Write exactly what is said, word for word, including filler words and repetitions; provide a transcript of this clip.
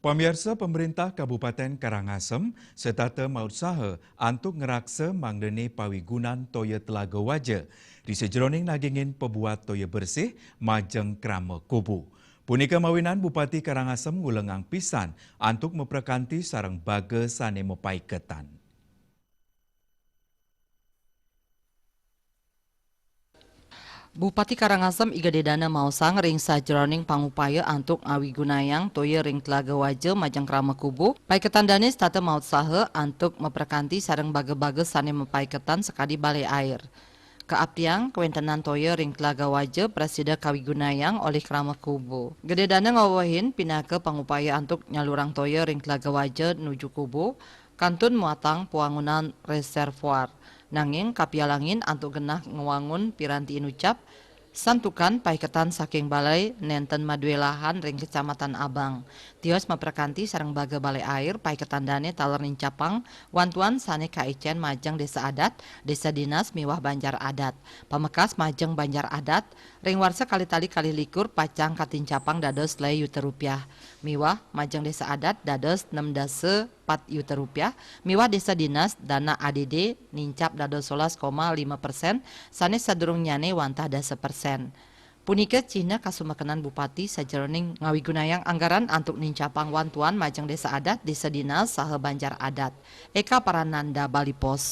Pamiarsa, pemerintah Kabupaten Karangasem setata mautsaha antuk ngraksa mangdané pawigunan toya Telaga Waja ri sajeroning nagingin pabuat toya bersih majeng krama kubu. Punika mawinan Bupati Karangasem ngulengang pisan antuk maprakanti sareng baga sané mapaiketan. Bupati Karangasem I Gedé Dana maosang ring sajeroning pangupaya antuk ngawigunayang toya ring Telaga Waja majeng krama kubu, paiketan dané setata mautsaha antuk maprakanti sareng baga-baga sané mapaiketan sakadi balai air. Kaaptiang kawéntenan toya ring Telaga Waja prasida kawigunayang olih krama kubu. Gedé Dana ngawewehin pinaka pangupaya antuk nyalurang toya ring Telaga Waja nuju kubu, kantun muatang pawangunan reservoir. Nanging kapialangin antuk genah ngwangun piranti inucap, santukan paiketan saking balai nénten madué lahan ring Kecamatan Abang. Tios maprakanti sareng baga balai air, paiketan dané taler nincapang wantuan sané kaicén majeng désa adat, désa dinas miwah banjar adat. Pamekas majeng banjar adat, ring warsa kalih tali kalih likur pacang katincapang dados lai yuta rupiah. Miwah majeng désa adat dados nem dasa pat yuta rupiah, miwah désa dinas dana A D D nincap dados solas koma lima persen, sané sadurungnyané wantah dasa persen. Punika cihna kasumekenan Bupati sajeroning ngawigunayang anggaran antuk nincapang wantuan majeng désa adat, désa dinas, saha banjar adat. Eka Parananda, Bali Post.